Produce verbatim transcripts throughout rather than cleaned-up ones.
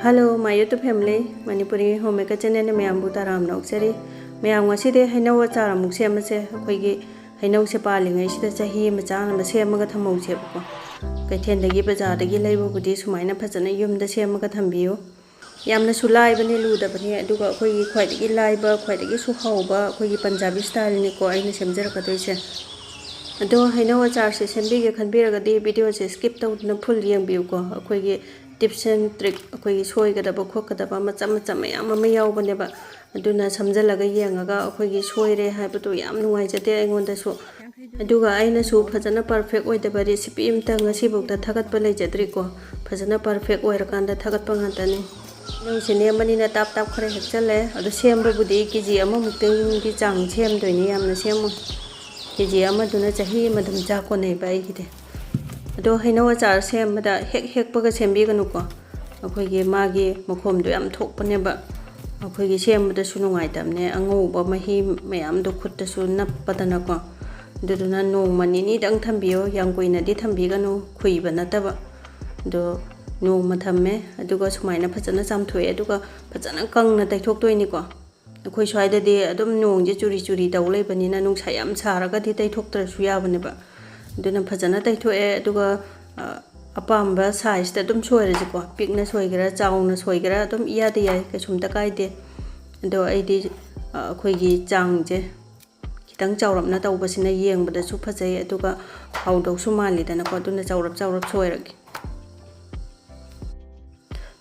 Hello, my YouTube family, Manipuri Homemaker channelꯅ ꯃꯌꯥꯝꯕꯨ ꯇꯔꯥꯝꯅ ꯑꯣꯛꯆꯔꯤ꯫ ꯃꯌꯥꯝ, ꯉꯁꯤꯗꯤ ꯍꯩꯅꯧ ꯑꯆꯥꯔ ꯑꯃꯨꯛ ꯁꯦꯝꯃꯁꯦ꯫ ꯑꯩꯈꯣꯏꯒꯤ ꯍꯩꯅꯧꯁꯦ ꯄꯥꯜꯂꯤꯉꯩꯁꯤꯗ ꯆꯍꯤ ꯑꯃ ꯆꯥꯅꯕ ꯁꯦꯝꯃꯒ ꯊꯝꯍꯧꯁꯦꯕꯀꯣ꯫ ꯀꯩꯊꯦꯜꯗꯒꯤ, ꯕꯖꯥꯔꯗꯒꯤ ꯂꯩꯕꯕꯨꯗꯤ ꯁꯨꯃꯥꯏꯅ ꯐꯖꯅ ꯌꯨꯝꯗ ꯁꯦꯝꯃꯒ ꯊꯝꯕꯤꯌꯨ꯫ ꯌꯥꯝꯅꯁꯨ ꯂꯥꯏꯕꯅꯦ, ꯂꯨꯗꯕꯅꯦ꯫ ꯑꯗꯨꯒ ꯑꯩꯈꯣꯏꯒꯤ ꯈ꯭ꯋꯥꯏꯗꯒꯤ ꯂꯥꯏꯕ, ꯈ꯭ꯋꯥꯏꯗꯒꯤꯁꯨ ꯍꯥꯎꯕ ꯑꯩꯈꯣꯏꯒꯤ ꯄꯟꯖꯥꯕꯤ styleꯅꯤꯀꯣ ꯑꯩꯅ ꯁꯦꯝꯖꯔꯛꯀꯗꯣꯏꯁꯦ꯫ ꯑꯗꯣ ꯍꯩꯅꯧ ꯑꯆꯥꯔꯁꯦ ꯁꯦꯝꯕꯤꯒꯦ ꯈꯟꯕꯤꯔꯒꯗꯤ videoꯁꯦ skip ꯇꯧꯗꯅ full ꯌꯦꯡꯕꯤꯌꯨꯀꯣ꯫ ꯑꯩꯈꯣꯏꯒꯤ tips and trick, ꯑꯩꯈꯣꯏꯒꯤ ꯁꯣꯏꯒꯗꯕ ꯈꯣꯠꯀꯗꯕ ꯃꯆꯥ ꯃꯆꯥ ꯃꯌꯥꯝ ꯑꯃ ꯌꯥꯎꯕꯅꯦꯕ꯫ ꯑꯗꯨꯅ ꯁꯝꯖꯜꯂꯒ ꯌꯦꯡꯉꯒ ꯑꯩꯈꯣꯏꯒꯤ ꯁꯣꯏꯔꯦ ꯍꯥꯏꯕꯗꯣ ꯌꯥꯝ ꯅꯨꯡꯉꯥꯏꯖꯗꯦ ꯑꯩꯉꯣꯟꯗꯁꯨ꯫ ꯑꯗꯨꯒ ꯑꯩꯅꯁꯨ ꯐꯖꯅ perfect ꯑꯣꯏꯗꯕ recipe ꯑꯝꯇ ꯉꯁꯤꯐꯥꯎꯗ ꯊꯥꯒꯠꯄ ꯂꯩꯖꯗ꯭ꯔꯤꯀꯣ꯫ ꯐꯖꯅ perfect ꯑꯣꯏꯔꯀꯥꯟꯗ ꯊꯥꯒꯠꯄ ꯉꯥꯛꯇꯅꯤ꯫ ꯍꯩꯅꯧꯁꯦ ꯅꯦꯝꯕꯅꯤꯅ ꯇꯥꯞ ꯇꯥꯞ ꯈꯔ ꯍꯦꯛꯆꯜꯂꯦ꯫ ꯑꯗꯣ ꯁꯦꯝꯕꯕꯨꯗꯤ KG ꯑꯃꯃꯨꯛꯇꯪꯒꯤ ꯆꯥꯡ ꯁꯦꯝꯗꯣꯏꯅꯤ, ꯌꯥꯝꯅ ꯁꯦꯝꯃꯣꯏ꯫ KG ꯑꯃꯗꯨꯅ ꯆꯍꯤ ꯑꯃ ꯑꯗꯨꯝ ꯆꯥ ꯀꯣꯟꯅꯩꯕ ꯑꯩꯒꯤꯗꯤ꯫ ꯑꯗꯣ ꯍꯩꯅꯧ ꯑꯆꯥꯔ ꯁꯦꯝꯕꯗ ꯍꯦꯛ ꯍꯦꯛꯄꯒ ꯁꯦꯝꯕꯤꯒꯅꯨꯀꯣ꯫ ꯑꯩꯈꯣꯏꯒꯤ ꯃꯥꯒꯤ ꯃꯈꯣꯝꯗꯣ ꯌꯥꯝ ꯊꯣꯛꯄꯅꯦꯕ꯫ ꯑꯩꯈꯣꯏꯒꯤ ꯁꯦꯝꯕꯗꯁꯨ ꯅꯨꯡꯉꯥꯏꯇꯕꯅꯦ, ꯑꯉꯧꯕ ꯃꯍꯤ ꯃꯌꯥꯝꯗꯣ ꯈꯨꯠꯇꯁꯨ ꯅꯞꯄꯗꯅꯀꯣ꯫ ꯑꯗꯨꯗꯨꯅ ꯅꯣꯡꯃ ꯅꯤꯅꯤꯗꯪ ꯊꯝꯕꯤꯌꯣ, ꯌꯥꯝ ꯀꯨꯏꯅꯗꯤ ꯊꯝꯕꯤꯒꯅꯨ, ꯈꯨꯏꯕ ꯅꯠꯇꯕ꯫ ꯑꯗꯣ ꯅꯣꯡꯃ ꯊꯝꯃꯦ, ꯑꯗꯨꯒ ꯁꯨꯃꯥꯏꯅ ꯐꯖꯅ ꯆꯥꯝꯊꯣꯛꯑꯦ, ꯑꯗꯨꯒ ꯐꯖꯅ ꯀꯪꯅ ꯇꯩꯊꯣꯛꯇꯣꯏꯅꯤꯀꯣ꯫ ꯑꯩꯈꯣꯏ ꯁ꯭ꯋꯥꯏꯗꯗꯤ ꯑꯗꯨꯝ ꯅꯣꯡꯁꯦ ꯆꯨꯔꯤ ꯆꯨꯔꯤ ꯇꯧ ꯂꯩꯕꯅꯤꯅ ꯅꯨꯡꯁꯥ ꯌꯥꯝ ꯁꯥꯔꯒꯗꯤ ꯇꯩꯊꯣꯛꯇ꯭ꯔꯁꯨ ꯌꯥꯕꯅꯦꯕ꯫ ꯑꯗꯨꯅ ꯐꯖꯅ ꯇꯩꯊꯣꯛꯑꯦ, ꯑꯗꯨꯒ, ꯑ, ꯑꯄꯥꯝꯕ sizeꯇ ꯑꯗꯨꯝ ꯁꯣꯏꯔꯁꯤꯀꯣ꯫ ꯄꯤꯛꯅ ꯁꯣꯏꯒꯦꯔꯥ, ꯆꯥꯎꯅ ꯁꯣꯏꯒꯦꯔꯥ ꯑꯗꯨꯝ ꯏꯌꯥꯗ ꯌꯥꯏ, ꯀꯩꯁꯨꯝꯇ ꯀꯥꯏꯗꯦ꯫ ꯑꯗꯣ ꯑꯩꯗꯤ, ꯑ, ꯑꯩꯈꯣꯏꯒꯤ ꯆꯥꯡꯁꯦ ꯈꯤꯇꯪ ꯆꯥꯎꯔꯞꯅ ꯇꯧꯕꯁꯤꯅ ꯌꯦꯡꯕꯗꯁꯨ ꯐꯖꯩ, ꯑꯗꯨꯒ ꯍꯥꯎꯗꯧꯁꯨ ꯃꯥꯜꯂꯤꯗꯅꯀꯣ꯫ ꯑꯗꯨꯅ ꯆꯥꯎꯔꯞ ꯆꯥꯎꯔꯞ ꯁꯣꯏꯔꯒꯦ꯫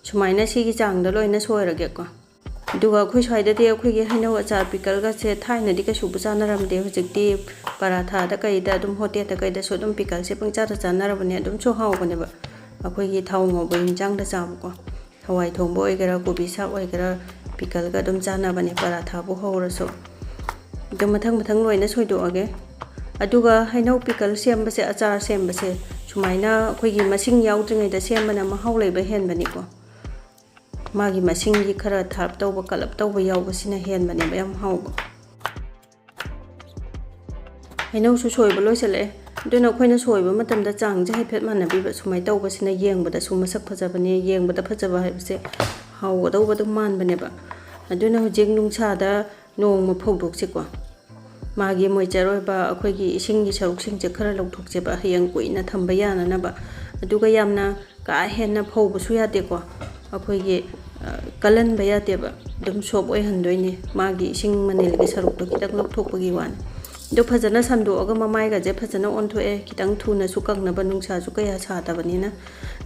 ꯁꯨꯃꯥꯏꯅ ꯁꯤꯒꯤ ꯆꯥꯡꯗ ꯂꯣꯏꯅ ꯁꯣꯏꯔꯒꯦꯀꯣ꯫ ꯑꯗꯨꯒ ꯑꯩꯈꯣꯏ ꯁ꯭ꯋꯥꯏꯗꯗꯤ ꯑꯩꯈꯣꯏꯒꯤ ꯍꯩꯅꯧ ꯑꯆꯥꯔ pickleꯒꯁꯦ ꯊꯥꯏꯅꯗꯤ ꯀꯩꯁꯨꯕꯨ ꯆꯥꯅꯔꯝꯗꯦ꯫ ꯍꯧꯖꯤꯛꯇꯤ ꯄꯔꯥꯊꯥꯗ ꯀꯩꯗ ꯑꯗꯨꯝ, hotelꯗ ꯀꯩꯗꯁꯨ ꯑꯗꯨꯝ pickleꯁꯦ ꯄꯪꯆꯥꯗ ꯆꯥꯅꯔꯕꯅꯦ꯫ ꯑꯗꯨꯝꯁꯨ ꯍꯥꯎꯕꯅꯦꯕ꯫ ꯑꯩꯈꯣꯏꯒꯤ ꯊꯥꯎ ꯉꯧꯕ ꯏꯟꯖꯥꯡꯗ ꯆꯥꯕꯀꯣ꯫ ꯍꯋꯥꯏ ꯊꯣꯡꯕ ꯑꯣꯏꯒꯦꯔꯥ, ꯀꯣꯕꯤ ꯁꯥꯛ ꯑꯣꯏꯒꯦꯔꯥ, pickleꯒ ꯑꯗꯨꯝ ꯆꯥꯅꯕꯅꯦ, ꯄꯔꯥꯊꯥꯕꯨ ꯍꯧꯔꯁꯨ꯫ ꯑꯗꯨ ꯃꯊꯪ ꯃꯊꯪ ꯂꯣꯏꯅ ꯁꯣꯏꯗꯣꯛꯑꯒꯦ꯫ ꯑꯗꯨꯒ ꯍꯩꯅꯧ pickle ꯁꯦꯝꯕꯁꯦ, ꯑꯆꯥꯔ ꯁꯦꯝꯕꯁꯦ, ꯁꯨꯃꯥꯏꯅ ꯑꯩꯈꯣꯏꯒꯤ ꯃꯁꯤꯡ ꯌꯥꯎꯗ꯭ꯔꯤꯉꯩꯗ ꯁꯦꯝꯕꯅ ꯃꯍꯥꯎ ꯂꯩꯕ ꯍꯦꯟꯕꯅꯤꯀꯣ꯫ ꯃꯥꯒꯤ ꯃꯁꯤꯡꯒꯤ ꯈꯔ ꯊꯥꯔꯞ ꯇꯧꯕ, ꯀꯜꯂꯞ ꯇꯧꯕ ꯌꯥꯎꯕꯁꯤꯅ ꯍꯦꯟꯕꯅꯦꯕ ꯌꯥꯝ ꯍꯥꯎꯕ꯫ ꯍꯩꯅꯧꯁꯨ ꯁꯣꯏꯕ ꯂꯣꯏꯁꯤꯜꯂꯛꯑꯦ꯫ ꯑꯗꯨꯅ ꯑꯩꯈꯣꯏꯅ ꯁꯣꯏꯕ ꯃꯇꯝꯗ ꯆꯥꯡꯁꯦ ꯍꯥꯏꯐꯦꯠ ꯃꯥꯟꯅꯕꯤꯕ ꯁꯨꯃꯥꯏꯅ ꯇꯧꯕꯁꯤꯅ ꯌꯦꯡꯕꯗꯁꯨ ꯃꯁꯛ ꯐꯖꯕꯅꯦ꯫ ꯌꯦꯡꯕꯗ ꯐꯖꯕ ꯍꯥꯏꯕꯁꯦ ꯍꯥꯎꯒꯗꯧꯕ ꯑꯗꯨꯝ ꯃꯥꯟꯕꯅꯦꯕ꯫ ꯑꯗꯨꯅ ꯍꯧꯖꯤꯛ ꯅꯨꯡꯁꯥꯗ ꯅꯣꯡꯃ ꯐꯧꯗꯣꯛꯁꯤꯀꯣ꯫ ꯃꯥꯒꯤ moisture ꯑꯣꯏꯕ ꯑꯩꯈꯣꯏꯒꯤ ꯏꯁꯤꯡꯒꯤ ꯁꯔꯨꯛꯁꯤꯡꯁꯦ ꯈꯔ ꯂꯧꯊꯣꯛꯁꯦꯕ, ꯍꯌꯦꯡ ꯀꯨꯏꯅ ꯊꯝꯕ ꯌꯥꯅꯅꯕ꯫ ꯑꯗꯨꯒ ꯌꯥꯝꯅ ꯀꯥ ꯍꯦꯟꯅ ꯐꯧꯕꯁꯨ ꯌꯥꯗꯦꯀꯣ, ꯑꯩꯈꯣꯏꯒꯤ, ꯑ, ꯀꯜꯍꯟꯕ ꯌꯥꯗꯦꯕ, ꯑꯗꯨꯝ soft ꯑꯣꯏꯍꯟꯗꯣꯏꯅꯦ꯫ ꯃꯥꯒꯤ ꯏꯁꯤꯡ ꯃꯅꯤꯜꯒꯤ ꯁꯔꯨꯛꯇꯣ ꯈꯤꯇꯪ ꯂꯧꯊꯣꯛꯄꯒꯤ ꯋꯥꯅꯤ꯫ ꯑꯗꯣ ꯐꯖꯅ ꯁꯟꯗꯣꯛꯑꯒ ꯃꯃꯥꯏꯒꯁꯦ ꯐꯖꯅ ꯑꯣꯟꯊꯣꯛꯑꯦ, ꯈꯤꯇꯪ ꯊꯨꯅꯁꯨ ꯀꯪꯅꯕ, ꯅꯨꯡꯁꯥꯁꯨ ꯀꯌꯥ ꯁꯥꯗꯕꯅꯤꯅ꯫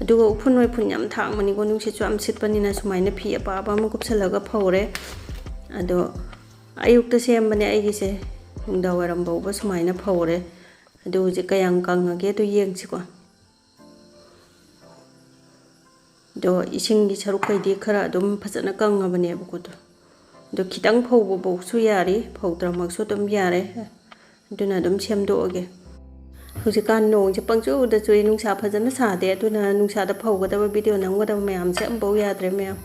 ꯑꯗꯨꯒ ꯎꯐꯨꯟ ꯋꯥꯏꯐꯨꯟ ꯌꯥꯝ ꯊꯥꯡꯕꯅꯤꯀꯣ, ꯅꯨꯡꯁꯤꯠꯁꯨ ꯌꯥꯝ ꯁꯤꯠꯄꯅꯤꯅ꯫ ꯁꯨꯃꯥꯏꯅ ꯐꯤ ꯑꯄꯥꯕ ꯑꯃ ꯀꯨꯞꯁꯜꯂꯒ ꯐꯧꯔꯦ꯫ ꯑꯗꯣ ꯑꯌꯨꯛꯇ ꯁꯦꯝꯕꯅꯦ ꯑꯩꯒꯤꯁꯦ, ꯅꯨꯡꯗꯥꯡ ꯋꯥꯏꯔꯝ ꯐꯥꯎꯕ ꯁꯨꯃꯥꯏꯅ ꯐꯧꯔꯦ꯫ ꯑꯗꯨ ꯍꯧꯖꯤꯛ ꯀꯌꯥꯝ ꯀꯪꯉꯒꯦ ꯑꯗꯨ ꯌꯦꯡꯁꯤꯀꯣ꯫ ꯑꯗꯣ ꯏꯁꯤꯡꯒꯤ ꯁꯔꯨꯛꯈꯩꯗꯤ ꯈꯔ ꯑꯗꯨꯝ ꯐꯖꯅ ꯀꯪꯉꯕꯅꯦꯕꯀꯣ꯫ ꯑꯗꯣ ꯑꯗꯣ ꯈꯤꯇꯪ ꯐꯧꯕꯐꯧꯁꯨ ꯌꯥꯔꯤ, ꯐꯧꯗ꯭ꯔꯃꯛꯁꯨ ꯑꯗꯨꯝ ꯌꯥꯔꯦ꯫ ꯑꯗꯨꯅ ꯑꯗꯨꯝ ꯁꯦꯝꯗꯣꯛꯑꯒꯦ꯫ ꯍꯧꯖꯤꯛꯀꯥꯟ ꯅꯣꯡꯁꯦ ꯄꯪꯆꯨꯗ ꯆꯨꯏ, ꯅꯨꯡꯁꯥ ꯐꯖꯅ ꯁꯥꯗꯦ, ꯑꯗꯨꯅ ꯅꯨꯡꯁꯥꯗ ꯐꯧꯒꯗꯕ video ꯅꯝꯒꯗꯕ ꯃꯌꯥꯝꯁꯦ ꯑꯝꯐꯥꯎ ꯌꯥꯗ꯭ꯔꯦ ꯃꯌꯥꯝ꯫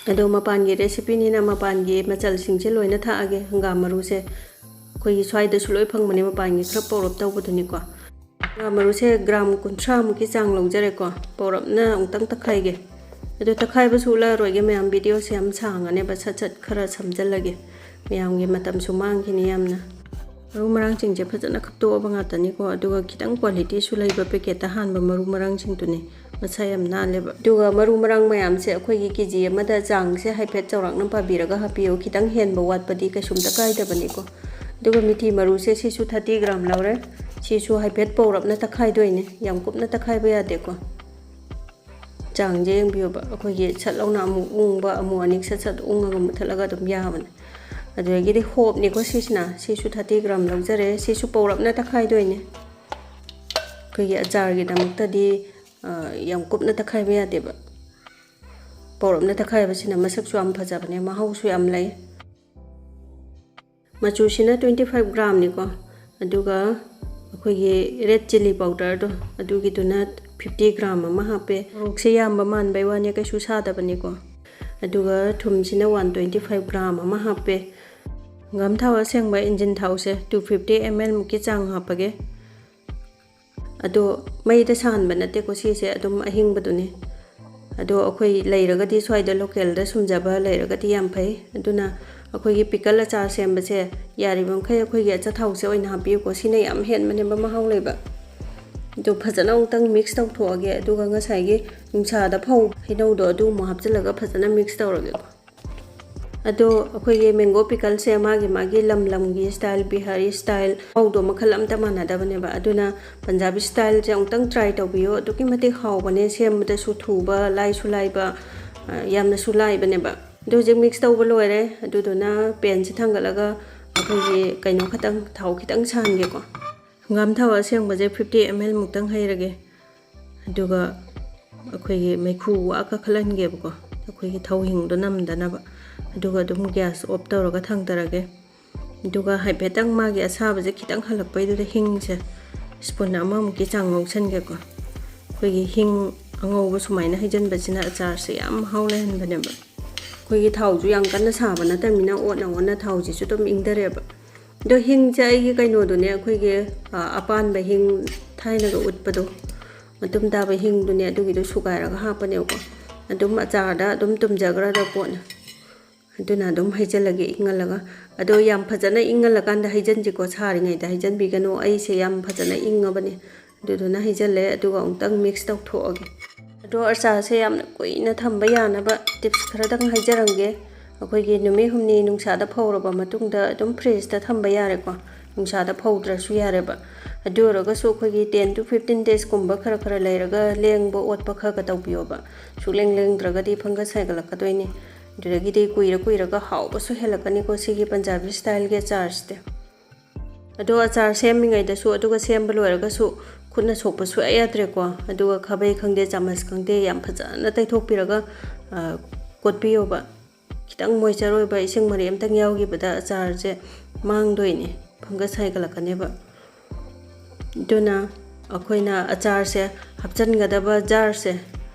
ꯑꯗꯣ ꯃꯄꯥꯟꯒꯤ recipeꯅꯤꯅ ꯃꯄꯥꯟꯒꯤ ꯃꯆꯜꯁꯤꯡꯁꯦ ꯂꯣꯏꯅ ꯊꯥꯛꯑꯒꯦ꯫ ꯍꯪꯒꯥꯝ ꯃꯔꯨꯁꯦ ꯑꯩꯈꯣꯏꯒꯤ ꯁ꯭ꯋꯥꯏꯗꯁꯨ ꯂꯣꯏ ꯐꯪꯕꯅꯦ, ꯃꯄꯥꯟꯒꯤ ꯈꯔ ꯄꯧꯔꯞ ꯇꯧꯕꯗꯨꯅꯤꯀꯣ꯫ ꯍꯪꯒꯥꯝ ꯃꯔꯨꯁꯦ gram ꯀꯨꯟꯊ꯭ꯔꯥꯃꯨꯛꯀꯤ ꯆꯥꯡ ꯂꯧꯖꯔꯦꯀꯣ꯫ ꯄꯧꯔꯞꯅ ꯑꯃꯨꯛꯇꯪ ꯇꯛꯈꯥꯏꯒꯦ꯫ ꯑꯗꯣ ꯇꯛꯈꯥꯏꯕꯁꯨ ꯎꯠꯂꯛꯑꯔꯣꯏꯒꯦ ꯃꯌꯥꯝ, videoꯁꯦ ꯌꯥꯝ ꯁꯥꯡꯉꯅꯦꯕ, ꯁꯠ ꯁꯠ ꯈꯔ ꯁꯝꯖꯜꯂꯒꯦ꯫ ꯃꯌꯥꯝꯒꯤ ꯃꯇꯝꯁꯨ ꯃꯥꯡꯈꯤꯅꯤ ꯌꯥꯝꯅ꯫ ꯃꯔꯨ ꯃꯔꯥꯡꯁꯤꯡꯁꯦ ꯐꯖꯅ ꯈꯞꯇꯣꯛꯑꯕ ꯉꯥꯛꯇꯅꯤꯀꯣ, ꯑꯗꯨꯒ ꯈꯤꯇꯪ qualityꯁꯨ ꯂꯩꯕ packetꯇ ꯍꯥꯟꯕ ꯃꯔꯨ ꯃꯔꯥꯡꯁꯤꯡꯗꯨꯅꯤ, ꯃꯁꯥ ꯌꯥꯝ ꯅꯥꯜꯂꯦꯕ꯫ ꯑꯗꯨꯒ ꯃꯔꯨ ꯃꯔꯥꯡ ꯃꯌꯥꯝꯁꯦ ꯑꯩꯈꯣꯏꯒꯤ KG ꯑꯃꯗ ꯆꯥꯡꯁꯦ ꯍꯥꯏꯐꯦꯠ ꯆꯥꯎꯔꯥꯛꯅ ꯄꯥꯕꯤꯔꯒ ꯍꯥꯞꯄꯤꯌꯨ, ꯈꯤꯇꯪ ꯍꯦꯟꯕ ꯋꯥꯠꯄꯗꯤ ꯀꯩꯁꯨꯝꯇ ꯀꯥꯏꯗꯕꯅꯤꯀꯣ꯫ ꯑꯗꯨꯒ ꯃꯤꯊꯤ ꯃꯔꯨꯁꯦ ꯁꯤꯁꯨ thirty gram ꯂꯧꯔꯦ, ꯁꯤꯁꯨ ꯍꯥꯏꯐꯦꯠ ꯄꯧꯔꯞꯅ ꯇꯛꯈꯥꯏꯗꯣꯏꯅꯦ, ꯌꯥꯝ ꯀꯨꯞꯅ ꯇꯛꯈꯥꯏꯕ ꯌꯥꯗꯦꯀꯣ꯫ ꯆꯥꯡꯁꯦ ꯌꯦꯡꯕꯤꯌꯣꯕ, ꯑꯩꯈꯣꯏꯒꯤ ꯁꯠ ꯂꯥꯎꯅ ꯑꯃꯨꯛ ꯎꯪꯕ, ꯑꯃꯨꯛ ꯑꯅꯤꯛ ꯁꯠ ꯁꯠ ꯎꯪꯉꯒ ꯃꯨꯊꯠꯂꯒ ꯑꯗꯨꯝ ꯌꯥꯕꯅꯦ꯫ ꯑꯗꯨꯗꯒꯤꯗꯤ ꯍꯣꯞꯅꯤꯀꯣ ꯁꯤꯁꯤꯅ, ꯁꯤꯁꯨ thirty gram ꯂꯧꯖꯔꯦ, ꯁꯤꯁꯨ ꯄꯧꯔꯞꯅ ꯇꯛꯈꯥꯏꯗꯣꯏꯅꯦ꯫ ꯑꯩꯈꯣꯏꯒꯤ ꯑꯆꯥꯔꯒꯤꯗꯃꯛꯇꯗꯤ, ꯑ, ꯌꯥꯝ ꯀꯨꯞꯅ ꯇꯛꯈꯥꯏꯕ ꯌꯥꯗꯦꯕ꯫ ꯄꯧꯔꯞꯅ ꯇꯛꯈꯥꯏꯕꯁꯤꯅ ꯃꯁꯛꯁꯨ ꯌꯥꯝ ꯐꯖꯕꯅꯦ, ꯃꯍꯥꯎꯁꯨ ꯌꯥꯝ ꯂꯩ꯫ ꯃꯆꯨꯁꯤꯅ twenty five gramꯅꯤꯀꯣ, ꯑꯗꯨꯒ ꯑꯩꯈꯣꯏꯒꯤ red chilli powderꯗꯣ, ꯑꯗꯨꯒꯤꯗꯨꯅ fifty gram ꯑꯃ ꯍꯥꯞꯄꯦ꯫ ꯃꯣꯔꯣꯛꯁꯦ ꯌꯥꯝꯕ ꯃꯥꯟꯕꯩ ꯋꯥꯅꯦ, ꯀꯩꯁꯨ ꯁꯥꯗꯕꯅꯤꯀꯣ꯫ ꯑꯗꯨꯒ ꯊꯨꯝꯁꯤꯅ one twenty five gram ꯑꯃ ꯍꯥꯞꯄꯦ꯫ ꯍꯪꯒꯥꯝ ꯊꯥꯎ ꯑꯁꯦꯡꯕ ꯏꯟꯖꯤꯟ ꯊꯥꯎꯁꯦ two fifty ml ꯃꯨꯛꯀꯤ ꯆꯥꯡ ꯍꯥꯞꯄꯒꯦ꯫ ꯑꯗꯣ ꯃꯩꯗ ꯁꯥꯍꯟꯕ ꯅꯠꯇꯦꯀꯣ, ꯁꯤꯁꯦ ꯑꯗꯨꯝ ꯑꯍꯤꯡꯕꯗꯨꯅꯤ꯫ ꯑꯗꯣ ꯑꯩꯈꯣꯏ ꯂꯩꯔꯒꯗꯤ, ꯁ꯭ꯋꯥꯏꯗ ꯂꯣꯀꯦꯜꯗ ꯁꯨꯝꯖꯕ ꯂꯩꯔꯒꯗꯤ ꯌꯥꯝ ꯐꯩ꯫ ꯑꯗꯨꯅ ꯑꯩꯈꯣꯏꯒꯤ ꯄꯤꯀꯜ ꯑꯆꯥꯔ ꯁꯦꯝꯕꯁꯦ ꯌꯥꯔꯤꯕ ꯃꯈꯩ ꯑꯩꯈꯣꯏꯒꯤ ꯑꯆꯥꯊꯥꯎꯁꯦ ꯑꯣꯏꯅ ꯍꯥꯞꯄꯤꯌꯨꯀꯣ, ꯁꯤꯅ ꯌꯥꯝ ꯍꯦꯟꯕꯅꯦꯕ ꯃꯍꯥꯎ ꯂꯩꯕ꯫ ꯑꯗꯨ ꯐꯖꯅ ꯑꯃꯨꯛꯇꯪ ꯃꯤꯛꯁ ꯇꯧꯊꯣꯛꯑꯒꯦ, ꯑꯗꯨꯒ ꯉꯁꯥꯏꯒꯤ ꯅꯨꯡꯁꯥꯗ ꯐꯧ ꯍꯩꯅꯧꯗꯣ ꯑꯗꯨ ꯑꯃꯨꯛ ꯍꯥꯞꯆꯤꯜꯂꯒ ꯐꯖꯅ ꯃꯤꯛꯁ ꯇꯧꯔꯒꯦꯀꯣ꯫ ꯑꯗꯣ ꯑꯩꯈꯣꯏꯒꯤ ꯃꯦꯡꯒꯣ ꯄꯤꯀꯜꯁꯦ ꯃꯥꯒꯤ ꯃꯥꯒꯤ ꯂꯝ ꯂꯝꯒꯤ ꯁ꯭ꯇꯥꯏꯜ, ꯕꯤꯍꯥꯔꯤ ꯁ꯭ꯇꯥꯏꯜ, ꯃꯍꯥꯎꯗꯣ ꯃꯈꯜ ꯑꯝꯇ ꯃꯥꯟꯅꯗꯕꯅꯦꯕ꯫ ꯑꯗꯨꯅ ꯄꯟꯖꯥꯕꯤ ꯁ꯭ꯇꯥꯏꯜꯁꯦ ꯑꯃꯨꯛꯇꯪ ꯇ꯭ꯔꯥꯏ ꯇꯧꯕꯤꯌꯣ, ꯑꯗꯨꯛꯀꯤ ꯃꯇꯤꯛ ꯍꯥꯎꯕꯅꯦ, ꯁꯦꯝꯕꯗꯁꯨ ꯊꯨꯕ, ꯂꯥꯏꯁꯨ ꯂꯥꯏꯕ, ꯑ, ꯌꯥꯝꯅꯁꯨ ꯂꯥꯏꯕꯅꯦꯕ꯫ ꯑꯗꯨ ꯍꯧꯖꯤꯛ ꯃꯤꯛꯁ ꯇꯧꯕ ꯂꯣꯏꯔꯦ꯫ ꯑꯗꯨꯗꯨꯅ ꯄꯦꯟꯁꯦ ꯊꯥꯡꯒꯠꯂꯒ ꯑꯩꯈꯣꯏꯒꯤ ꯀꯩꯅꯣ ꯈꯇꯪ, ꯊꯥꯎ ꯈꯤꯇꯪ ꯁꯥꯍꯟꯒꯦꯀꯣ꯫ ꯍꯪꯒꯥꯝ ꯊꯥꯎ ꯑꯁꯦꯡꯕꯁꯦ fifty ml ꯃꯨꯛꯇꯪ ꯍꯩꯔꯒꯦ꯫ ꯑꯗꯨꯒ ꯑꯩꯈꯣꯏꯒꯤ ꯃꯩꯈꯨ ꯋꯥ ꯀꯥꯈꯠꯍꯟꯒꯦꯕꯀꯣ, ꯑꯩꯈꯣꯏꯒꯤ ꯊꯧꯍꯤꯡꯗꯣ ꯅꯝꯗꯅꯕ꯫ ꯑꯗꯨꯒ ꯑꯗꯨꯝ ꯒ꯭ꯌꯥꯁ ꯑꯣꯐ ꯇꯧꯔꯒ ꯊꯥꯡꯗꯔꯒꯦ꯫ ꯑꯗꯨꯒ ꯍꯥꯏꯐꯦꯠꯇꯪ ꯃꯥꯒꯤ ꯑꯁꯥꯕꯁꯦ ꯈꯤꯇꯪ ꯍꯜꯂꯛꯄꯩꯗꯨꯗ ꯍꯤꯡꯁꯦ ꯁ꯭ꯄꯨꯟ ꯑꯃꯃꯨꯛꯀꯤ ꯆꯥꯡ ꯉꯧꯁꯟꯒꯦꯀꯣ꯫ ꯑꯩꯈꯣꯏꯒꯤ ꯍꯤꯡ ꯑꯉꯧꯕ ꯁꯨꯃꯥꯏꯅ ꯍꯩꯖꯤꯟꯕꯁꯤꯅ ꯑꯆꯥꯔꯁꯦ ꯌꯥꯝ ꯃꯍꯥꯎ ꯂꯩꯍꯟꯕꯅꯦꯕ꯫ ꯑꯩꯈꯣꯏꯒꯤ ꯊꯥꯎꯁꯨ ꯌꯥꯝ ꯀꯟꯅ ꯁꯥꯕ ꯅꯠꯇꯕꯅꯤꯅ, ꯑꯣꯟꯅ ꯑꯣꯟꯅ ꯊꯥꯎꯁꯤꯁꯨ ꯑꯗꯨꯝ ꯏꯪꯊꯔꯦꯕ꯫ ꯑꯗꯣ ꯍꯤꯡꯁꯦ ꯑꯩꯒꯤ ꯀꯩꯅꯣꯗꯨꯅꯦ, ꯑꯩꯈꯣꯏꯒꯤ, ꯑ, ꯑꯄꯥꯟꯕ ꯍꯤꯡ, ꯊꯥꯏꯅꯒ ꯎꯠꯄꯗꯣ, ꯃꯇꯨꯝ ꯇꯥꯕ ꯍꯤꯡꯗꯨꯅꯦ, ꯑꯗꯨꯒꯤꯗꯣ ꯁꯨꯒꯥꯏꯔꯒ ꯍꯥꯞꯄꯅꯦꯕꯀꯣ꯫ ꯑꯗꯨꯝ ꯑꯆꯥꯔꯗ ꯑꯗꯨꯝ ꯇꯨꯝꯖꯈ꯭ꯔꯗ ꯄꯣꯠꯅꯦ꯫ ꯑꯗꯨꯅ ꯑꯗꯨꯝ ꯍꯩꯖꯤꯜꯂꯒꯦ ꯏꯪꯍꯜꯂꯒ꯫ ꯑꯗꯣ ꯌꯥꯝ ꯐꯖꯅ ꯏꯪꯍꯜꯂꯀꯥꯟꯗ ꯍꯩꯖꯤꯟꯁꯤꯀꯣ, ꯁꯥꯔꯤꯉꯩꯗ ꯍꯩꯖꯤꯟꯕꯤꯒꯅꯨ꯫ ꯑꯩꯁꯦ ꯌꯥꯝ ꯐꯖꯅ ꯏꯪꯉꯕꯅꯦ꯫ ꯑꯗꯨꯗꯨꯅ ꯍꯩꯖꯤꯜꯂꯦ, ꯑꯗꯨꯒ ꯑꯃꯨꯛꯇꯪ ꯃꯤꯛꯁ ꯇꯧꯊꯣꯛꯑꯒꯦ꯫ ꯑꯗꯣ ꯑꯆꯥꯔꯁꯦ ꯌꯥꯝꯅ ꯀꯨꯏꯅ ꯊꯝꯕ ꯌꯥꯅꯕ ꯇꯤꯞꯁ ꯈꯔꯗꯪ ꯍꯥꯏꯖꯔꯝꯒꯦ꯫ ꯑꯩꯈꯣꯏꯒꯤ ꯅꯨꯃꯤꯠ ꯍꯨꯝꯅꯤ ꯅꯨꯡꯁꯥꯗ ꯐꯧꯔꯕ ꯃꯇꯨꯡꯗ ꯑꯗꯨꯝ ꯐ꯭ꯔꯤꯖꯇ ꯊꯝꯕ ꯌꯥꯔꯦꯀꯣ, ꯅꯨꯡꯁꯥꯗ ꯐꯧꯗ꯭ꯔꯁꯨ ꯌꯥꯔꯦꯕ꯫ ꯑꯗꯨ ꯑꯣꯏꯔꯒꯁꯨ ꯑꯩꯈꯣꯏꯒꯤ ten to fifteen days ꯀꯨꯝꯕ ꯈꯔ ꯈꯔ ꯂꯩꯔꯒ ꯂꯦꯡꯕ ꯑꯣꯠꯄ ꯈꯔ ꯈꯔ ꯇꯧꯕꯤꯌꯣꯕ꯫ ꯁꯨꯛꯂꯦꯡ ꯂꯦꯡꯗ꯭ꯔꯒꯗꯤ ꯐꯪꯒꯁ ꯍꯥꯏꯒꯠꯂꯛꯀꯗꯣꯏꯅꯤ꯫ ꯑꯗꯨꯗꯒꯤꯗꯤ ꯀꯨꯏꯔ ꯀꯨꯏꯔꯒ ꯍꯥꯎꯕꯁꯨ ꯍꯦꯜꯂꯛꯀꯅꯤꯀꯣ ꯁꯤꯒꯤ ꯄꯟꯖꯥꯕꯤ ꯁ꯭ꯇꯥꯏꯜꯒꯤ ꯑꯆꯥꯔꯁꯤꯗꯤ꯫ ꯑꯗꯣ ꯑꯆꯥꯔ ꯁꯦꯝꯃꯤꯉꯩꯗꯁꯨ, ꯑꯗꯨꯒ ꯁꯦꯝꯕ ꯂꯣꯏꯔꯒꯁꯨ ꯈꯨꯠꯅ ꯁꯣꯛꯄ ꯁꯨꯡꯌꯥ ꯌꯥꯗ꯭ꯔꯦꯀꯣ꯫ ꯑꯗꯨꯒ ꯈꯥꯕꯩ ꯈꯪꯗꯦ, ꯆꯥꯃꯁ ꯈꯪꯗꯦ, ꯌꯥꯝ ꯐꯖꯅ ꯇꯩꯊꯣꯛꯄꯤꯔꯒ, ꯑ, ꯀꯣꯠꯄꯤꯌꯣꯕ꯫ ꯈꯤꯇꯪ ꯃꯣꯏꯆꯔ ꯑꯣꯏꯕ ꯏꯁꯤꯡ ꯃꯔꯤꯛ ꯑꯝꯇꯪ ꯌꯥꯎꯈꯤꯕꯗ ꯑꯆꯥꯔꯁꯦ ꯃꯥꯡꯗꯣꯏꯅꯦ, ꯐꯪꯒꯁ ꯍꯥꯏꯒꯠꯂꯛꯀꯅꯦꯕ꯫ ꯑꯗꯨꯅ ꯑꯩꯈꯣꯏꯅ ꯑꯆꯥꯔꯁꯦ ꯍꯥꯞꯆꯤꯟꯒꯗꯕ ꯖꯥꯔꯁꯦ,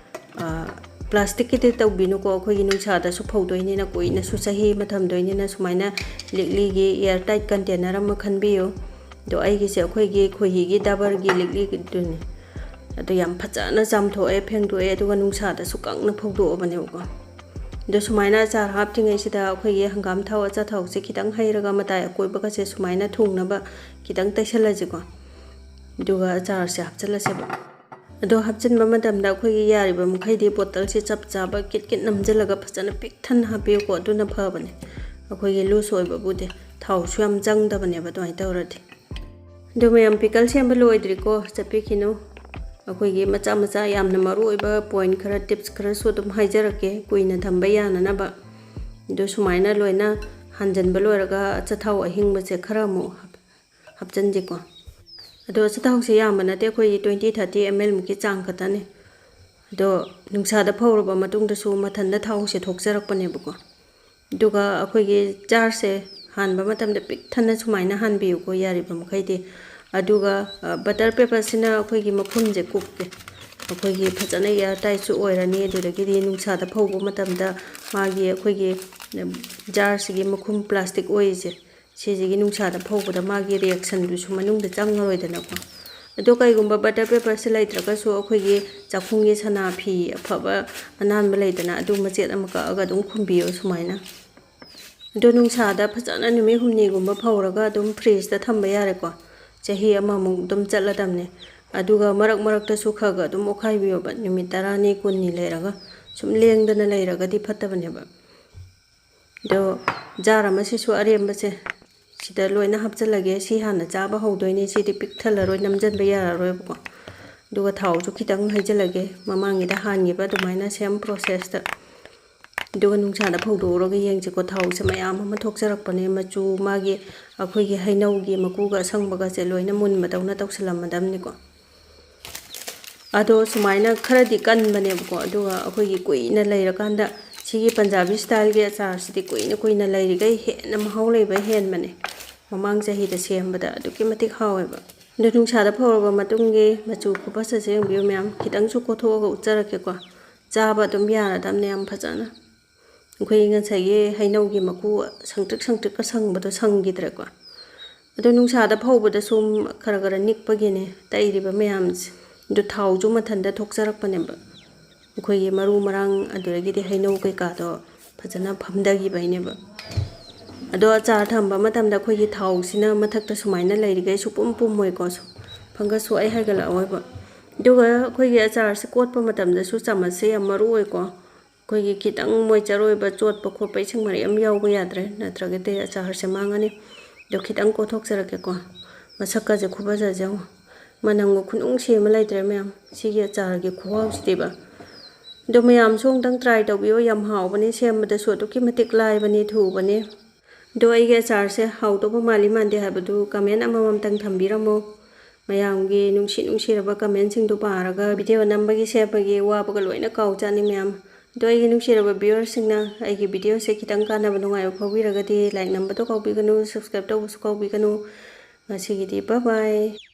ꯑ, ꯄ꯭ꯂꯥꯁꯇꯤꯛꯀꯤꯗꯤ ꯇꯧꯕꯤꯅꯨꯀꯣ, ꯑꯩꯈꯣꯏꯒꯤ ꯅꯨꯡꯁꯥꯗꯁꯨ ꯐꯧꯗꯣꯏꯅꯤꯅ, ꯀꯨꯏꯅꯁꯨ ꯆꯍꯤ ꯑꯃ ꯊꯝꯗꯣꯏꯅꯤꯅ, ꯁꯨꯃꯥꯏꯅ ꯂꯤꯛꯂꯤꯒꯤ ꯏꯌꯥꯔ ꯇꯥꯏꯠ ꯀꯟꯇꯦꯅꯔ ꯑꯃ ꯈꯟꯕꯤꯌꯨ꯫ ꯑꯗꯣ ꯑꯩꯒꯤꯁꯦ ꯑꯩꯈꯣꯏꯒꯤ ꯈꯣꯏꯍꯤꯒꯤ ꯗꯥꯕꯔꯒꯤ ꯂꯤꯛꯂꯤꯗꯨꯅꯤ꯫ ꯑꯗꯣ ꯌꯥꯝ ꯐꯖꯅ ꯆꯥꯝꯊꯣꯛꯑꯦ, ꯐꯦꯡꯗꯣꯛꯑꯦ, ꯑꯗꯨꯒ ꯅꯨꯡꯁꯥꯗꯁꯨ ꯀꯪꯅ ꯐꯧꯗꯣꯛꯑꯕꯅꯦꯕꯀꯣ꯫ ꯑꯗꯣ ꯁꯨꯃꯥꯏꯅ ꯑꯆꯥꯔ ꯍꯥꯞꯇ꯭ꯔꯤꯉꯩꯁꯤꯗ ꯑꯩꯈꯣꯏꯒꯤ ꯍꯪꯒꯥꯝ ꯊꯥꯎ, ꯑꯆꯥꯊꯥꯎꯁꯦ ꯈꯤꯇꯪ ꯍꯩꯔꯒ ꯃꯇꯥꯏ ꯑꯀꯣꯏꯕꯒꯁꯦ ꯁꯨꯃꯥꯏꯅ ꯊꯨꯡꯅꯕ ꯈꯤꯇꯪ ꯇꯩꯁꯜꯂꯁꯤꯀꯣ꯫ ꯑꯗꯨꯒ ꯑꯆꯥꯔꯁꯦ ꯍꯥꯞꯆꯤꯜꯂꯁꯦꯕ꯫ ꯑꯗꯣ ꯍꯥꯞꯆꯤꯟꯕ ꯃꯇꯝꯗ ꯑꯩꯈꯣꯏꯒꯤ ꯌꯥꯔꯤꯕ ꯃꯈꯩꯗꯤ ꯕꯣꯇꯜꯁꯦ ꯆꯞ ꯆꯥꯕ ꯀꯤꯠ ꯀꯤꯠ ꯅꯝꯁꯤꯜꯂꯒ ꯐꯖꯅ ꯄꯤꯛ ꯊꯟꯅ ꯍꯥꯞꯄꯤꯌꯨꯀꯣ, ꯑꯗꯨꯅ ꯐꯕꯅꯦ꯫ ꯑꯩꯈꯣꯏꯒꯤ ꯂꯨꯖ ꯑꯣꯏꯕꯕꯨꯗꯤ ꯊꯥꯎꯁꯨ ꯌꯥꯝ ꯆꯪꯗꯕꯅꯦꯕ ꯑꯗꯨꯃꯥꯏꯅ ꯇꯧꯔꯗꯤ꯫ ꯑꯗꯣ ꯃꯌꯥꯝ, ꯄꯤꯀꯜ ꯁꯦꯝꯕ ꯂꯣꯏꯗ꯭ꯔꯤꯀꯣ, ꯆꯠꯄꯤꯈꯤꯅꯨ꯫ ꯑꯩꯈꯣꯏꯒꯤ ꯃꯆꯥ ꯃꯆꯥ ꯌꯥꯝꯅ ꯃꯔꯨ ꯑꯣꯏꯕ ꯄꯣꯏꯟꯠ ꯈꯔ, ꯇꯤꯞꯁ ꯈꯔꯁꯨ ꯑꯗꯨꯝ ꯍꯥꯏꯖꯔꯛꯀꯦ ꯀꯨꯏꯅ ꯊꯝꯕ ꯌꯥꯅꯅꯕ꯫ ꯑꯗꯣ ꯁꯨꯃꯥꯏꯅ ꯂꯣꯏꯅ ꯍꯥꯟꯖꯟꯕ ꯂꯣꯏꯔꯒ ꯑꯆꯥꯊꯥꯎ ꯑꯍꯤꯡꯕꯁꯦ ꯈꯔ ꯑꯃꯨꯛ ꯍꯥꯞ-, ꯍꯥꯞꯆꯤꯟꯁꯤꯀꯣ꯫ ꯑꯗꯣ ꯑꯆꯥꯊꯥꯎꯁꯦ ꯌꯥꯝꯕ ꯅꯠꯇꯦ, ꯑꯩꯈꯣꯏꯒꯤ twenty thirty ml ꯃꯨꯛꯀꯤ ꯆꯥꯡ ꯈꯛꯇꯅꯦ꯫ ꯑꯗꯣ ꯅꯨꯡꯁꯥꯗ ꯐꯧꯔꯕ ꯃꯇꯨꯡꯗꯁꯨ ꯃꯊꯟꯇ ꯊꯥꯎꯁꯦ ꯊꯣꯛꯆꯔꯛꯄꯅꯦꯕꯀꯣ꯫ ꯑꯗꯨꯒ ꯑꯩꯈꯣꯏꯒꯤ ꯖꯥꯔꯁꯦ ꯍꯥꯟꯕ ꯃꯇꯝꯗ ꯄꯤꯛ ꯊꯟꯅ ꯁꯨꯃꯥꯏꯅ ꯍꯥꯟꯕꯤꯌꯨꯀꯣ, ꯌꯥꯔꯤꯕ ꯃꯈꯩꯗꯤ꯫ ꯑꯗꯨꯒ, ꯑ, ꯕꯇꯔ ꯄꯦꯄꯔꯁꯤꯅ ꯑꯩꯈꯣꯏꯒꯤ ꯃꯈꯨꯝꯁꯦ ꯀꯨꯞꯀꯦ꯫ ꯑꯩꯈꯣꯏꯒꯤ ꯐꯖꯅ ꯏꯌꯥꯔ ꯇꯥꯏꯠꯁꯨ ꯑꯣꯏꯔꯅꯤ, ꯑꯗꯨꯗꯒꯤꯗꯤ ꯅꯨꯡꯁꯥꯗ ꯐꯧꯕ ꯃꯇꯝꯗ ꯃꯥꯒꯤ ꯑꯩꯈꯣꯏꯒꯤ, ꯎꯝ, ꯖꯥꯔꯁꯤꯒꯤ ꯃꯈꯨꯝ ꯄ꯭ꯂꯥꯁꯇꯤꯛ ꯑꯣꯏꯔꯤꯁꯦ, ꯁꯤꯁꯤꯒꯤ ꯅꯨꯡꯁꯥꯗ ꯐꯧꯕꯗ ꯃꯥꯒꯤ ꯔꯤꯌꯦꯛꯁꯟꯗꯨꯁꯨ ꯃꯅꯨꯡꯗ ꯆꯪꯉꯔꯣꯏꯗꯅꯀꯣ꯫ ꯑꯗꯣ ꯀꯩꯒꯨꯝꯕ ꯕꯇꯔ ꯄꯦꯄꯔꯁꯦ ꯂꯩꯇ꯭ꯔꯒꯁꯨ ꯑꯩꯈꯣꯏꯒꯤ ꯆꯥꯛꯈꯨꯝꯒꯤ ꯁꯅꯥ ꯐꯤ ꯑꯐꯕ ꯑꯅꯥꯟꯕ ꯂꯩꯗꯅ, ꯑꯗꯨ ꯃꯆꯦꯠ ꯑꯃ ꯀꯛꯑꯒ ꯑꯗꯨꯝ ꯈꯨꯝꯕꯤꯌꯣ ꯁꯨꯃꯥꯏꯅ꯫ ꯑꯗꯣ ꯅꯨꯡꯁꯥꯗ ꯐꯖꯅ ꯅꯨꯃꯤꯠ ꯍꯨꯝꯅꯤꯒꯨꯝꯕ ꯐꯧꯔꯒ ꯑꯗꯨꯝ ꯐ꯭ꯔꯤꯖꯇ ꯊꯝꯕ ꯌꯥꯔꯦꯀꯣ꯫ ꯆꯍꯤ ꯑꯃꯃꯨꯛ ꯑꯗꯨꯝ ꯆꯠꯂꯗꯕꯅꯦ꯫ ꯑꯗꯨꯒ ꯃꯔꯛ ꯃꯔꯛꯇꯁꯨ ꯈꯔ ꯈꯔ ꯑꯗꯨꯝ ꯑꯣꯠꯈꯥꯏꯕꯤꯌꯣꯕ, ꯅꯨꯃꯤꯠ ꯇꯔꯥꯅꯤ, ꯀꯨꯟꯅꯤ ꯂꯩꯔꯒ꯫ ꯁꯨꯝ ꯂꯦꯡꯗꯅ ꯂꯩꯔꯒꯗꯤ ꯐꯠꯇꯕꯅꯦꯕ꯫ ꯑꯗꯣ ꯖꯥꯔ ꯑꯃꯁꯤꯁꯨ ꯑꯔꯦꯝꯕꯁꯦ ꯁꯤꯗ ꯂꯣꯏꯅ ꯍꯥꯞꯆꯤꯜꯂꯒꯦ꯫ ꯁꯤ ꯍꯥꯟꯅ ꯆꯥꯕ ꯍꯧꯗꯣꯏꯅꯦ, ꯁꯤꯗꯤ ꯄꯤꯛ ꯊꯜꯂꯔꯣꯏ, ꯅꯝꯖꯟꯕ ꯌꯥꯔꯔꯣꯏꯕꯀꯣ꯫ ꯑꯗꯨꯒ ꯊꯥꯎꯁꯨ ꯈꯤꯇꯪ ꯍꯩꯖꯤꯜꯂꯒꯦ, ꯃꯃꯥꯡꯒꯤꯗ ꯍꯥꯟꯈꯤꯕ ꯑꯗꯨꯃꯥꯏꯅ ꯁꯦꯝ ꯄ꯭ꯔꯣꯁꯦꯁꯇ꯫ ꯑꯗꯨꯒ ꯅꯨꯡꯁꯥꯗ ꯐꯧꯗꯣꯛꯎꯔꯒ ꯌꯦꯡꯁꯤꯀꯣ, ꯊꯥꯎꯁꯦ ꯃꯌꯥꯝ ꯑꯃ ꯊꯣꯛꯆꯔꯛꯄꯅꯦ, ꯃꯆꯨ ꯃꯥꯒꯤ ꯑꯩꯈꯣꯏꯒꯤ ꯍꯩꯅꯧꯒꯤ ꯃꯀꯨꯒ ꯑꯁꯪꯕꯒꯁꯦ ꯂꯣꯏꯅ ꯃꯨꯟꯕꯗꯧꯅ ꯇꯧꯁꯜꯂꯝꯃꯗꯕꯅꯤꯀꯣ꯫ ꯑꯗꯣ ꯁꯨꯃꯥꯏꯅ ꯈꯔꯗꯤ ꯀꯟꯕꯅꯦꯕꯀꯣ, ꯑꯗꯨꯒ ꯑꯩꯈꯣꯏꯒꯤ ꯀꯨꯏꯅ ꯂꯩꯔꯀꯥꯟꯗ ꯁꯤꯒꯤ ꯄꯟꯖꯥꯕꯤ ꯁ꯭ꯇꯥꯏꯜꯒꯤ ꯑꯆꯥꯔꯁꯤꯗꯤ ꯀꯨꯏꯅ ꯀꯨꯏꯅ ꯂꯩꯔꯤꯈꯩ ꯍꯦꯟꯅ ꯃꯍꯥꯎ ꯂꯩꯕ ꯍꯦꯟꯕꯅꯦ꯫ ꯃꯃꯥꯡ ꯆꯍꯤꯗ ꯁꯦꯝꯕꯗ ꯑꯗꯨꯛꯀꯤ ꯃꯇꯤꯛ ꯍꯥꯎꯋꯦꯕ꯫ ꯑꯗꯣ ꯅꯨꯡꯁꯥꯗ ꯐꯧꯔꯕ ꯃꯇꯨꯡꯒꯤ ꯃꯆꯨ ꯈꯨꯐꯁꯁꯦ ꯌꯦꯡꯕꯤꯌꯨ ꯃꯌꯥꯝ, ꯈꯤꯇꯪꯁꯨ ꯀꯣꯊꯣꯛꯑꯒ ꯎꯠꯆꯔꯛꯀꯦꯀꯣ꯫ ꯆꯥꯕ ꯑꯗꯨꯝ ꯌꯥꯔꯗꯕꯅꯦ ꯌꯥꯝ ꯐꯖꯅ꯫ ꯑꯩꯈꯣꯏꯒꯤ ꯉꯁꯥꯏꯒꯤ ꯍꯩꯅꯧꯒꯤ ꯃꯀꯨ ꯁꯪꯇ꯭ꯔꯤꯛ ꯁꯪꯇ꯭ꯔꯤꯛꯀ ꯁꯪꯕꯗꯣ ꯁꯪꯈꯤꯗ꯭ꯔꯦꯀꯣ꯫ ꯑꯗꯣ ꯅꯨꯡꯁꯥꯗ ꯐꯧꯕꯗ ꯁꯨꯝ ꯈꯔ ꯈꯔ ꯅꯤꯛꯄꯒꯤꯅꯦ ꯇꯛꯏꯔꯤꯕ ꯃꯌꯥꯝꯁꯦ꯫ ꯑꯗꯨ ꯊꯥꯎꯁꯨ ꯃꯊꯟꯇ ꯊꯣꯛꯆꯔꯛꯄꯅꯦꯕ꯫ ꯑꯩꯈꯣꯏꯒꯤ ꯃꯔꯨ ꯃꯔꯥꯡ ꯑꯗꯨꯗꯒꯤꯗꯤ ꯍꯩꯅꯧ ꯀꯩꯀꯥꯗꯣ ꯐꯖꯅ ꯐꯝꯊꯈꯤꯕꯩꯅꯦꯕ꯫ ꯑꯗꯣ ꯑꯆꯥꯔ ꯊꯝꯕ ꯃꯇꯝꯗ ꯑꯩꯈꯣꯏꯒꯤ ꯊꯥꯎꯁꯤꯅ ꯃꯊꯛꯇ ꯁꯨꯃꯥꯏꯅ ꯂꯩꯔꯤꯈꯩ ꯁꯨꯄꯨꯝ ꯄꯨꯝꯃꯣꯏꯀꯣ꯫ ꯐꯪꯒꯁ ꯁꯨꯛꯍꯥꯏ ꯍꯥꯏꯒꯠꯂꯛꯑꯣꯏꯕ꯫ ꯑꯗꯨꯒ ꯑꯩꯈꯣꯏꯒꯤ ꯑꯆꯥꯔꯁꯦ ꯀꯣꯠꯄ ꯃꯇꯝꯗꯁꯨ ꯆꯥꯃꯁꯁꯦ ꯌꯥꯝ ꯃꯔꯨ ꯑꯣꯏꯀꯣ꯫ ꯑꯩꯈꯣꯏꯒꯤ ꯈꯤꯇꯪ ꯃꯣꯏꯆꯔ ꯑꯣꯏꯕ, ꯆꯣꯠꯄ ꯈꯣꯠꯄ, ꯏꯁꯤꯡ ꯃꯔꯤꯛ ꯑꯃ ꯌꯥꯎꯕ ꯌꯥꯗ꯭ꯔꯦ, ꯅꯠꯇ꯭ꯔꯒꯗꯤ ꯑꯆꯥꯔꯁꯦ ꯃꯥꯡꯉꯅꯤ꯫ ꯑꯗꯣ ꯈꯤꯇꯪ ꯀꯣꯠꯊꯣꯛꯆꯔꯛꯀꯦꯀꯣ꯫ ꯃꯁꯛꯀꯁꯦ ꯈꯨꯐꯖꯁꯦ ꯌꯦꯡꯉꯣ꯫ ꯃꯅꯝꯒ ꯈꯨꯅꯨꯡꯁꯤ ꯑꯃ ꯂꯩꯇ꯭ꯔꯦ ꯃꯌꯥꯝ꯫ ꯁꯤꯒꯤ ꯑꯆꯥꯔꯒꯤ ꯈꯨꯍꯥꯎꯁꯤꯗꯤꯕ꯫ ꯑꯗꯣ ꯃꯌꯥꯝꯁꯨ ꯑꯃꯨꯛꯇꯪ try ꯇꯧꯕꯤꯌꯣ, ꯌꯥꯝ ꯍꯥꯎꯕꯅꯤ, ꯁꯦꯝꯕꯗꯁꯨ ꯑꯗꯨꯛꯀꯤ ꯃꯇꯤꯛ ꯂꯥꯏꯕꯅꯤ, ꯊꯨꯕꯅꯤ꯫ ꯑꯗꯣ ꯑꯩꯒꯤ ꯑꯆꯥꯔꯁꯦ ꯍꯥꯎꯗꯧꯕ ꯃꯥꯜꯂꯤ ꯃꯥꯟꯗꯦ ꯍꯥꯏꯕꯗꯨ comment ꯑꯃꯃꯝꯇꯪ ꯊꯝꯕꯤꯔꯝꯃꯣ꯫ ꯃꯌꯥꯝꯒꯤ ꯅꯨꯡꯁꯤ ꯅꯨꯡꯁꯤꯔꯕ commentꯁꯤꯡꯗꯨ ꯄꯥꯔꯒ video ꯅꯝꯕꯒꯤ ꯁꯦꯝꯕꯒꯤ ꯋꯥꯕꯒ ꯂꯣꯏꯅ ꯀꯥꯎꯖꯥꯠꯅꯤ ꯃꯌꯥꯝ꯫ ꯑꯗꯣ ꯑꯩꯒꯤ ꯅꯨꯡꯁꯤꯔꯕ viewerꯁꯤꯡꯅ ꯑꯩꯒꯤ videoꯁꯦ ꯈꯤꯇꯪ ꯀꯥꯟꯅꯕ ꯅꯨꯡꯉꯥꯏꯕ ꯐꯥꯎꯕꯤꯔꯒꯗꯤ like ꯅꯝꯕꯗꯣ ꯀꯥꯎꯕꯤꯒꯅꯨ, subscribe ꯇꯧꯕꯁꯨ ꯀꯥꯎꯕꯤꯒꯅꯨ꯫ ꯉꯁꯤꯒꯤꯗꯤ bye bye꯫